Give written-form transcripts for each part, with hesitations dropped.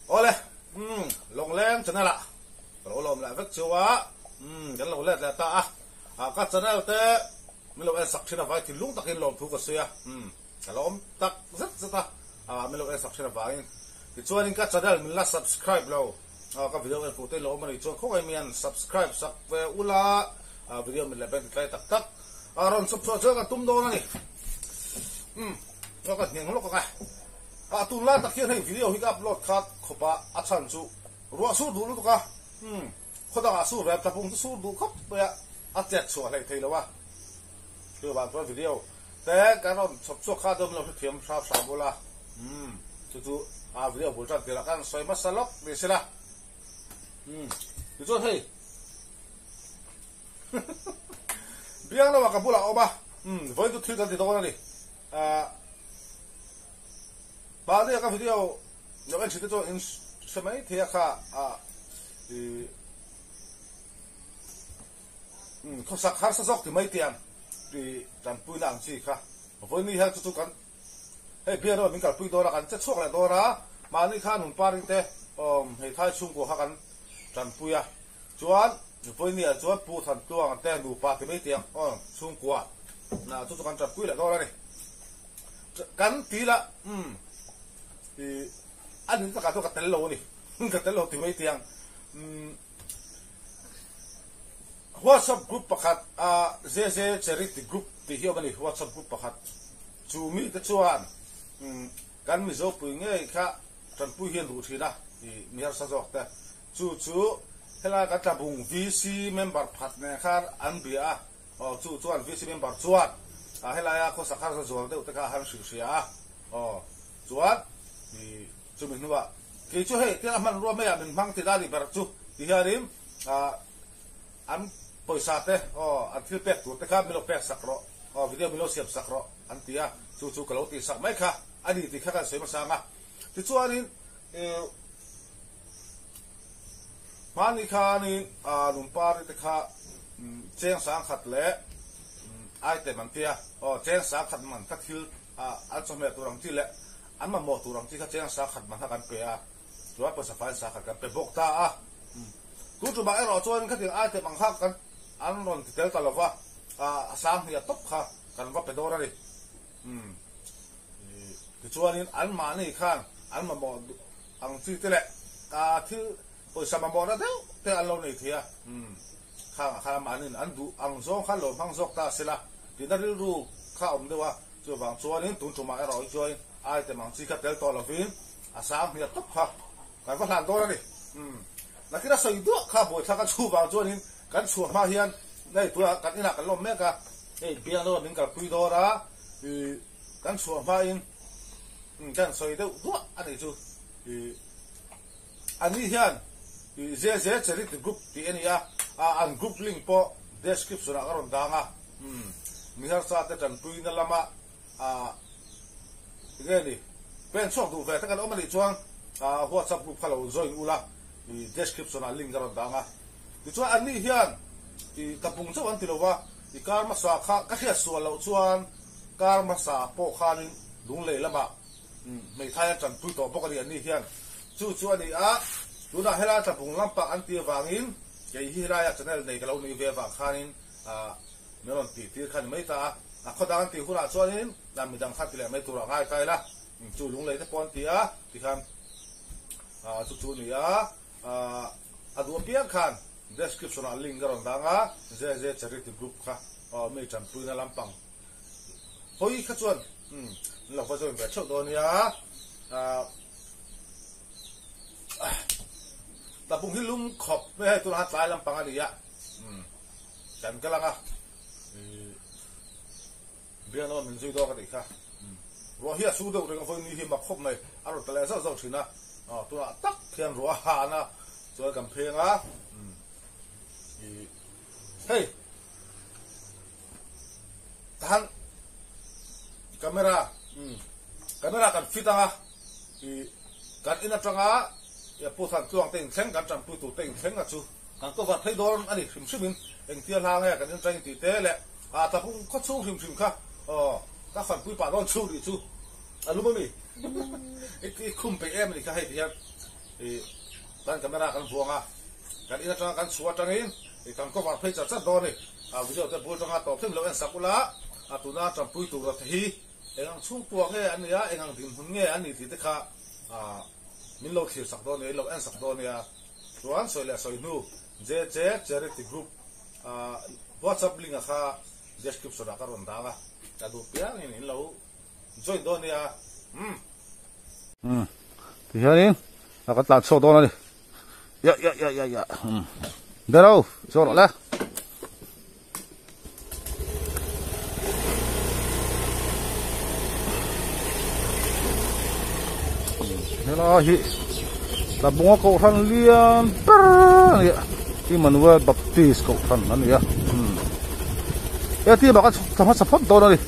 Awle, umm, Lawngleng channel ah ka lo lawm leh vek chu a, umm, kan lo let leh ta a, ah ka channel te min lo en sak thin avangin thinlung takin lawmthu ka sawi a, umm, ka lawm tak zet zet a, ah min lo en sak thin avangin. Tichuanin ka channel min la subscribe lo, ah ka video en fuh te in lo awm a nih chuan khawngaih mian subscribe sak ve ula, ah video min leh beng ti tlai tak tak a rawn chhawp chhuah chuan ka tum dawn a ni, umm, ka ngheng lawk ang e. Ah tunlai tak hian hei video hi ka upload khat khawp a, a chhan chu ruah sur duh lutuk a, umm khaw dangah sur ve tlapung chu sur duh khawp mai a, a chet chhuah hleih thei lo a, chuvang chuan video te kan rawn chhawp chhuak kha dawm lo hrethiam hrap hrap bawlh a, umm chu chu ah video bul tan tirah khan sawi hmasa lawk ni sela, umm tichuan hei biang lamah ka bulah a awm a, umm vawiin chu thil kan ti dawn a ni, ah. Mahni ka video lo en thin te chuan in hre mai thei a kha a i khawsak harsa zawk ti mai tiang i tanpuina ang chi kha vawiin hian chu chu kan hei bial erawh min kalpui dawn a kan che chhuak leh dawn a mahni kha nun paring te awm hmeithai chhungkua kha kan tanpui a chuan vawiin ah chuan Pu Thantluanga te nupa ti mai tiang aw chhungkua chu chu kan tanpui leh dawn a ni. Kan ti la umm i a nin takah chuan ka tel lo a ni ka tel lo ti mai tiang umm WhatsApp group pakhat a JJ Charity Group tih hi a awm a ni WhatsApp group pakhat chu mite chuan umm kan Mizo pui ngei kha tanpui hi an duh thin a i mi harsa zawk te chu chu helai kan tlabung VC member phat nen khan an bia a. Aw, chu chuan VC member chuan a helaia khawsak harsa zual deuh te kha a han hrilh hria a, aw, chuan i chumi hnuah kei chu hei tiang a hmanrua maiah min hmang ti dan i ber chu ti hianin ah an pawisa te aw an thil pek tur te kha min lo pek sak rawh aw video min lo siam sak rawh an ti a, chu chu ka lo tih sak mai kha a ni tih kha kan sawi hmasa ang a, tichuanin i Hmani khanin Lungpari te kha cheng sangkhat leh item an tia, aw cheng sangkhat man kha thil an chawhmeh tur ang chi leh an mamawh tur ang chi kha cheng sangkhat man kha kan pe a, chuan pawisa fai sangkhat kan pe bawk ta a. Tu tumah erawh chuan khatiang item ang kha kan an rawn ti tel ta lova, a sang hnih a tawp kha kan va pe dawn a ni. Tichuanin anmahni khan an mamawh ang chi te leh thil pawisa mamawhna deuh te an lo nei thei a, umm khangah khan anmahniin an duh ang zawng khan lo hmang zawk ta sela tihna rilru kha a awm deuh a, chuvang chuanin tun tumah erawh hi chuan item ang chi kha tel tawh lovin a sang hmiah tawp kha kan va hlan dawn a ni. Umm nakin a sawi duah kha buaithlak a chuvang chuanin kan chhuah hma hian hei tunah kan inah kan lawm mek a, hei biang deuh min kalpui dawn a, ih kan chhuah hmain kan sawi deuh duah a nih chu. Ih Ani hian ih JJ Charity Group tih a ni a, an group link pawh description ah ka rawn dang a, umm mi harsa te tanpuina lama ah enge ni pen chhuak duh ve te kan awm a nih chuan ah WhatsApp group kha lo join ula ih description ah link ka rawn dang a. Tichuan ani hian ih ka pung chauh an ti lo va, ih kar hmasa kha ka hriat sual loh chuan kar hmasa pawh khanin Lunglei lamah Hmeithai an tanpui tawh bawk a ni an ni hian chu chu a ni a, tunah helai tlabung lampang an tih avangin kei hi helaia channel nei ka lo nih ve avang khanin min rawn tih tir kha ni mai ta a, a khaw dang an tih hunah chuanin midang kha ti leh mai turah ngai kai la, chu lunglei te pawh an ti a tikhan chu chu a ni a, a duh apiang khan description ah link a rawn dang a, JJ Charity Group kha mi tanpuina lampang hawi kha chuan Umm an lo va join ve theuh dawn nia. Tlabung hi lum khawp mai hei tunah tlai lampang a ni a. Umm kan kal ang a. Bian aw min zui dawn ka tih kha. Ruah hi a su deuh reng a vawi ni hi mak khawp mai. A rawn ta leh zauh zauh thin a. Tunah tak hian ruah a han a chuan kan pheng a. Hei. Tahan camera camera kan fit anga i kan in atanga pu than tluang te in thleng kan tanpui tur te in thleng a chu kan cover phei dawn a ni hrim hrim in engtia hla nge kan in atangin tih te leh a tlapung khaw chhung hrim hrim kha aw ka fanpui pah dawn chhung rih chu a lum a mi i khum peih em a ni kha hei ti hian. Ih kan camera kan vuang a, kan in atanga kan chhuah atangin ih kan cover phei chat chat dawn a ni. A video te bul atanga tawp thleng lo en sak ula, a tuna tanpui tur te hi eng ang chhungkua nge an nia, eng ang dinhmun nge an ni tih te kha ah min lo thlir sak dawn nia, in lo en sak dawn nia. Chuan sawi leh sawi hnu JJ Charity Group ah WhatsApp link a kha description ah ka rawn dang a, ka duh piangin in lo join dawn nia. Umm. Umm tihianin a ka tlan chhuak dawn a ni ya ya ya ya ya umm bero chaw rawh le. Helai hi Tlabunga kohhran lian ber a ni a Emmanuel Baptist kohhran a ni a umm he team ah khan thla hmasa phawt dawn a ni.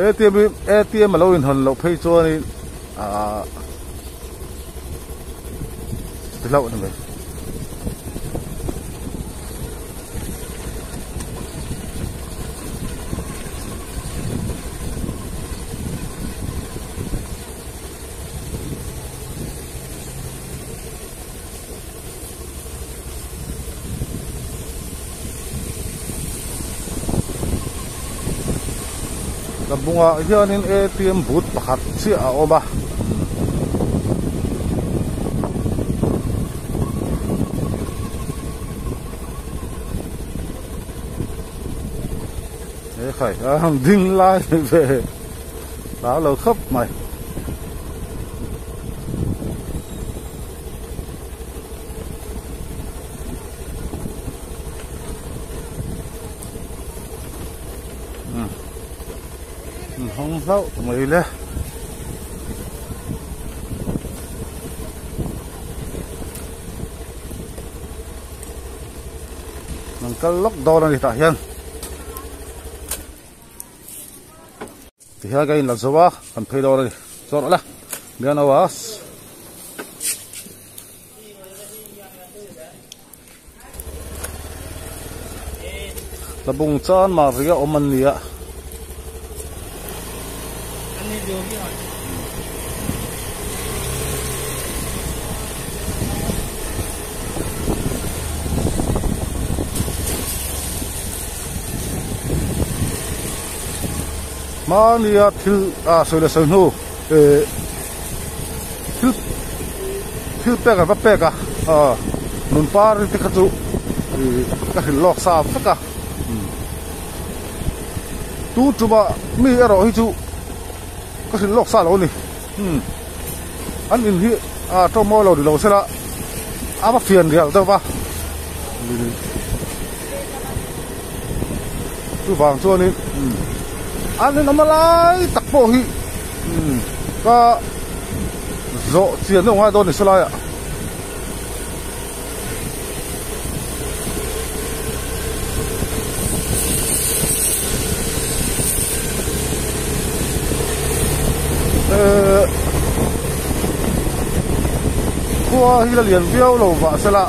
ATM hi ATM a lo inhawn loh phei chuanin ahh ti hlauh a ni mai. Ka bungah hianin atm booth pakhat chiah a awm a. He khai a han ding lai ve hlau lo khawp mai. Hawng hlauh mai le. An kal lawk dawn a ni tah hian. Tihian ka inla zo a, kan phei dawn a ni. Chuan rawh le, Bian Awas. Tlabung chan Maria awm an ni a. Hmania thil ah sawi leh sawi hnu eh thil thil pek an va pek a ah nun par te kha chu ih ka hrilh lawk sa vek a tu tumah mi erawh hi chu ka hrilh lawk sa lo a ni umm an in hi ah tawngmawi lo ni lo sela a va fian rial deuh va. Chuvang chuanin an inawm a lai tak pawh hi ka zawh chian deuh ngai dawn ni salai ah. Khua hi la lian viau lo vah sela.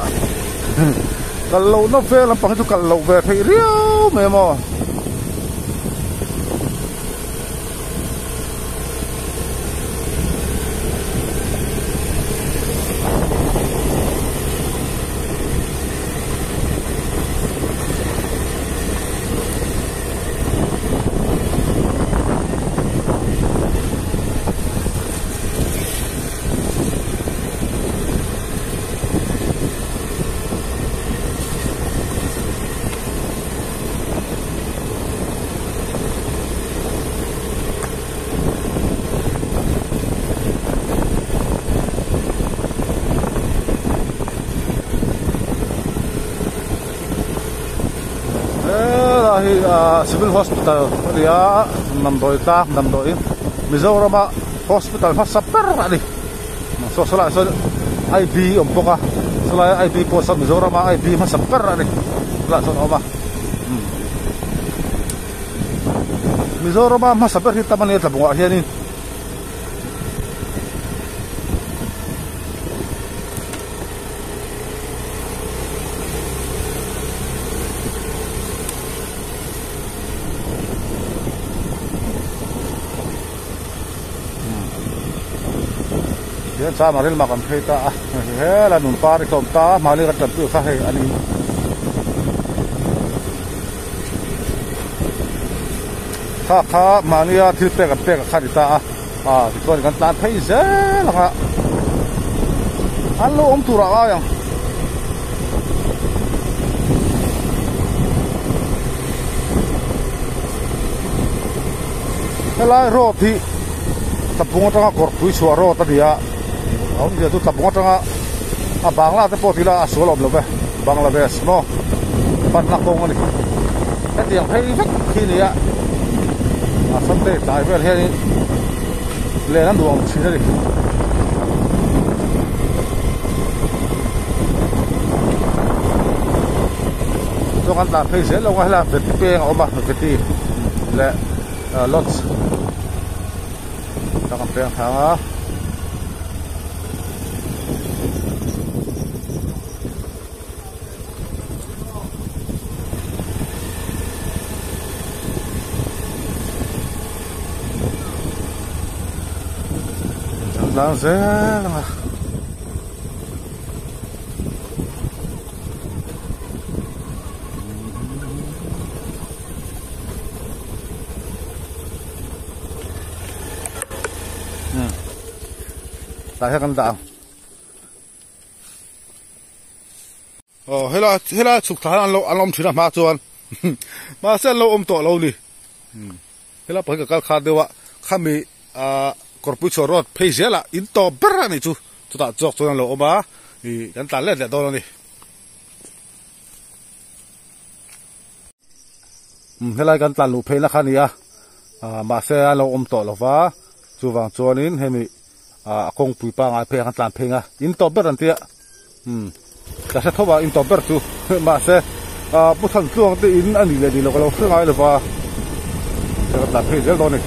Kal lohna vel lampang hi chu kal loh ve theih riau mai a maw. Helai hi civil hospital a ni a damdawi tlang damdawiin Mizorama hospital hmasa ber a ni. Saw sawlaiah sawn I_B awm bawk a sawlaia I_B pawh sawn Mizorama I_B hmasa ber a ni tunah sawn a awm a Mizorama hmasa ber hi tam a nia tlabungah hianin. Tihian chama rilma kan phei ta a, helai nun par hi ka awm ta a, mahni kan tanpui kha hei a ni. Kha kha mahnia thil pek an pek a kha a ni ta a, ah tichuan kan tlan phei zel ang a, an lo awm tur ah ngai ang. Helai road hi tlabung atanga kawrpui chhuah road a ni a, a awmzia chu tlabung atanga a bangla te pawh tila a sual awm lo ve, Bangladesh maw panna kawng a ni. Hetiang phei vek khi a ni a, a Sunday tlai vel hianin len a nuam thin a ni. Chuan kan tlan phei zel lo a, helai veti peng a awm a, veti leh lodge tak an peng thang a. Tlang zel ang a. Tah hian kan dah ang. Aw helai helai chhuk thla hian an lo an awm thin a hma chuan mahse an lo awm tawh lo ni helai pawh hi ka kal khat deuh a khami ah kawrpui chhuah road phei zel ah in tawp ber a nih chu chutah zawk chuan an lo awm a ih kan tlan let leh dawn a ni. Helai kan tlan luh phei na kha a ni a ah mahse an lo awm tawh lo va chuvang chuanin hemi ah a kawngpui pangngai phei ah khan tlan phei ang a in tawp ber an tia umm ka hre tho a in tawp ber chu mahse ah pu Thantluang te in a nih leh nih loh ka lo hre ngai lo va ka tlan phei zel dawn a ni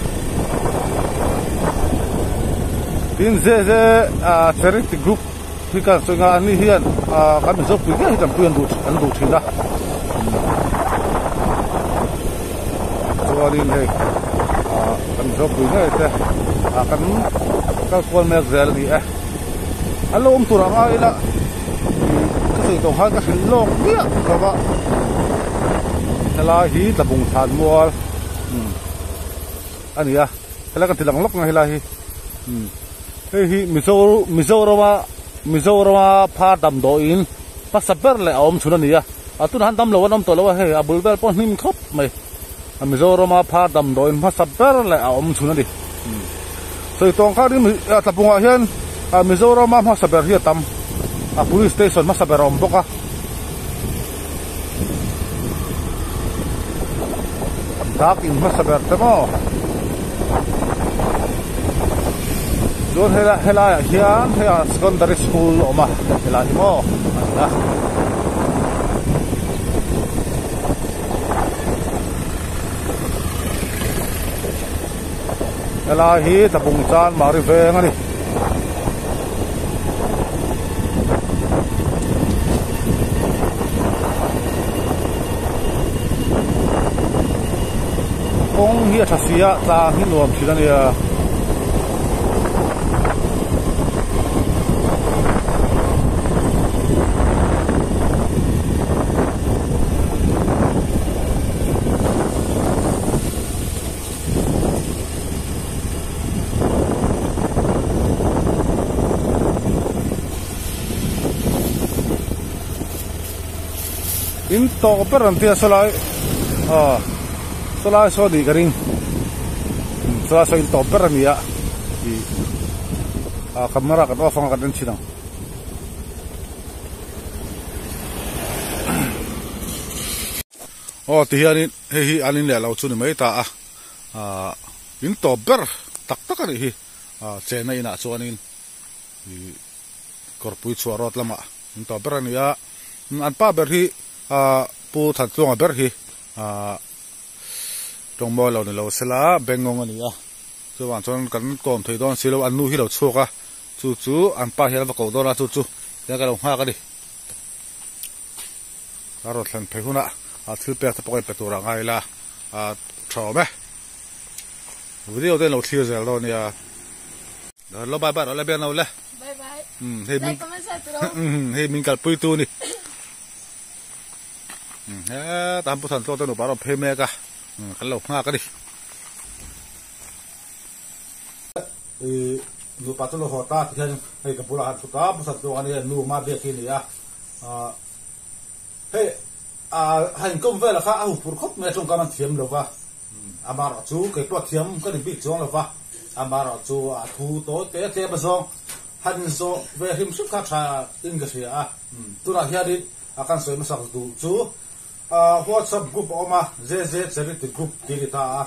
tin zeze ah charity group hi kan sawi nghal a ni hian ah kan mizo pui ngei hi tanpui an duh an duh thin a chuanin hei ah kan mizo pui ngei te ah kan kal kual mek zel a ni e an lo awm tur ang a ila ih ka sawi tawh khan ka hrilh lawk miah lo va helai hi tlabung thlan mual a ni a helai kan ti lang lawk ang helai hi. Hei hi Mizo Mizorama Mizorama phar damdawiin hmasa ber leh a awm chhun a ni a, a tunah han damlo an awm tawh lo a hei a bul vel pawh hnim khawp mai a Mizorama phar damdawiin hmasa ber leh a awm chhun a ni. Sawi tawng khan hi Tlabungah hian Mizorama hmasa ber hi a tam a police station hmasa ber a awm bawk a. Dak in hmasa ber te maw chuan helai helai ah hian hei ah secondary school a awm a helai hi maw a ni a. Helai hi Tlabung chan Mari veng a ni. Kawng hi a tha si a tlang hi nuam thin a nia. In tawk ber an tia sawlai aw sawlai saw nih ka ring sawlai saw in tawp ber a ni a ih ah camera kan off anga kan en thin ang. Aw ti hianin hei hi an in leh lo chu ni mai ta a ahh in tawp ber tak tak a nih hi ahh chenna inah chuanin ih kawrpui chhuah road lamah in tawp ber a ni a an pa ber hi ahh pu Thantluanga ber hi ahh tawngmawi lo ni lo sela bengngawng a ni a chuvang chuan kan kawm thei dawn si lo an nu hi lo chhuak a chu chu an pa hian a va koh dawn a chu chu tiang ka lo nghak a ni. A rawn thlen phei hunah a thil pek te pawh ka inpe tur ah ngai ila a tha awm e. Video te in lo thlir zel dawn nia. Lo bye bye rawh le biak no le. Hei min hei min kalpui tu ni. Hetah han Pu Thantluang te nupa a rawn phei mek a, kan lo nghak a ni. Nupa chu lo haw ta ti hian hei ka bulah han thut a, Pu Thantluang a nia nu ma biak hi a ni a. Hei a inkawm velah kha a huphurh khawp mai a, tawngkam an thiam lo va. Amaherawh chu kei pawh thiam ka ni bik chuang lo va, amaherawh chu a thu tawi te tlem azawng han inzawh ve hrim hrim kha tha in ka hria a. Tunah hianin a kan sawi hmasak duh chu WhatsApp group a awm a, JJ Charity Group tih a ni ta a,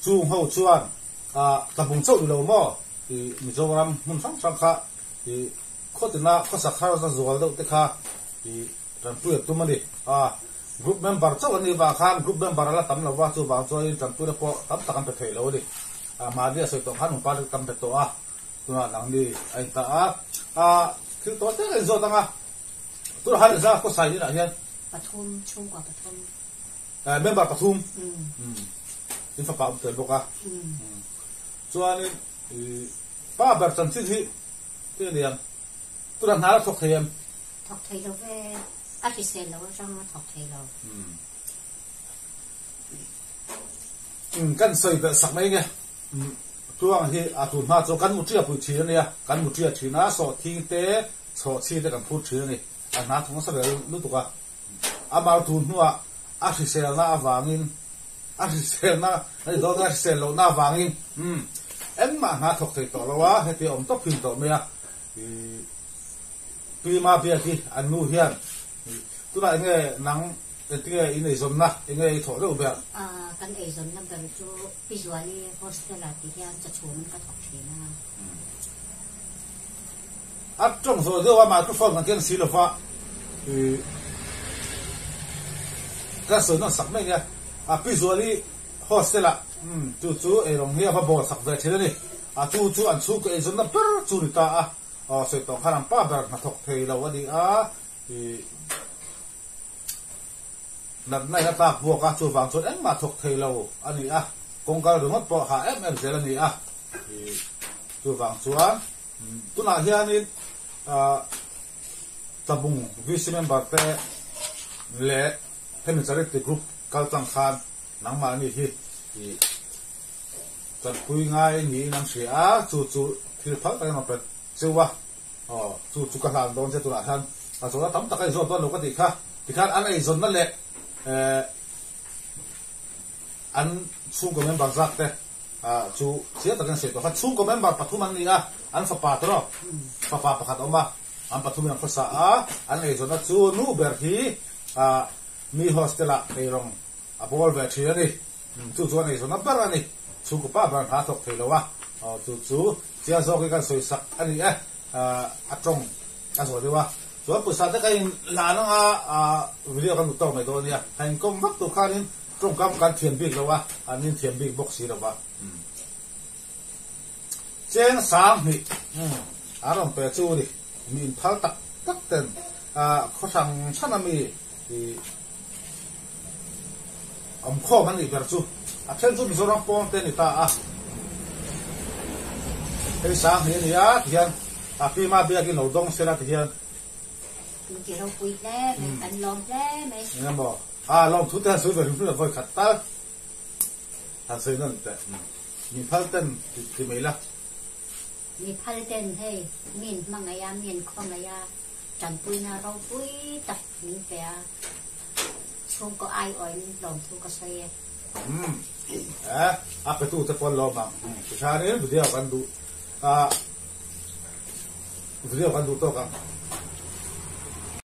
chung ho chuan tlabung chauh ni lo maw i Mizoram hmun hrang hrang kha i khawtina khawsak harsa zual deuh te kha i tanpui a tum a ni a. Group member chauh an nih vang khan group member a la tam lo va, chuvang chuanin tanpuina pawh tam tak an pe thei lo a ni. Mahni a sawi tawh khan nungpa tam pe tawh a, tunah nangni a inta a, thil tawh tek a inzawt ang a, tunah khan inzah khawsai inah hian. Pathum, chhungkua pathum. Member pathum, in fapa awm tel bawk a. Chuanin pa ber chanchin hi ti a niang, tunah hna la thawk thei em? Thawk thei lo ve. A hrisel lo atang a thawk thei lo. Umm kan sawi belh sak mai nge. Umm Tluang hi a tun hma chu kan muṭia pui ṭhin a nia, kan muṭia ṭhin a, sawhthing te, chhawhchhi te kan phur ṭhin a ni. A hna thawk nasa vel lutuk a. Amah tun hnuah a hriselna avangin, a hriselna a ni dawn a, hrisel lohna avangin umm engmah hna thawk thei tawh lo a, heti a awm tawp hin tawh mai a. Ih. Pi Ma biak hi an nu hian tunah enge nang engtinge in eizawnna enge i thawh deuh ber? Kan eizawnna ber chu Pi Zuali hostel ah ti hian chachhum in ka thawk thin a. A tawng zawh deuh a microphone kan keng si lova ih ka sawi nawn sak mai nia a Pi Zuali hostel ah chu chu eirawng hi a va bawl sak ve thin a ni a chu chu an chhungkaw eizawnna ber chu ni ta a. Aw sawi tawh khan an pa ber hnathawk thei lo a ni a, ih natna in a tlak buak a, chuvang chuan engmah thawk thei lo a ni a, kawngkal ringawt pawh ha em em zel a ni a, ih chuvang chuan tunah hianin ah Tlabung VC member te leh hemi charity group kal tlang khan nangmahni hi ih Tanpui ngai niin an hria a, chu chu thil phal takin rawn pe cheu a, aw chu chu ka hlan dawn che tunah hian a zawhna tam tak a inzawt dawn lo ka tih kha, tikhan an eizawnna leh eh an chhungkaw member zat te ah chu chiang takin an sawi tawh kha, chhungkaw member pathum an ni a, an fapa te rawh fapa pakhat a awm a, an pathumin an khawsa a, an eizawnna chu nu ber hi ah mi hostel ah eirawng a bawl ve thin a ni. Chu chuan eizawnna ber a ni. Chhungkaw pa ber hna thawk thei lo a, chu chu chiang zawk hi kan sawi sak a ni e. A tawng a zawh deuh a. Chuan pawisa te ka in lan anga video kan hmu tawk mai dawn a nia. A inkawm vak tur khanin tawngkam kan thiam bik lo a, an inthiam bik bawk si lo va. Cheng sang hnih an rawn pe chu ni. Mi inphal tak tak ten khaw hrang chhan a mi awm khawm an nih ber chu. A then chu Mizoram pawn te a ni ta a. Hei sang hnih a ni a ti hian a pi ma biakin lo dawng sela ti hian. Min ti ropui hle mai, kan lawm hle mai. Engemaw a lawm thu te han sawi ve hrim hrim vawi khat tal. Han sawi nawn teh. Mi phal ten ti mai la. Mi phal ten hei min hmangaih a, min khawngaih a, tanpuina ropui tak min pe a, chhungkaw aiawhin lawmthu ka sawi e. Umm eh a petu te pawn lawm ang ti khanin video kan duh a video kan duh tawk ang.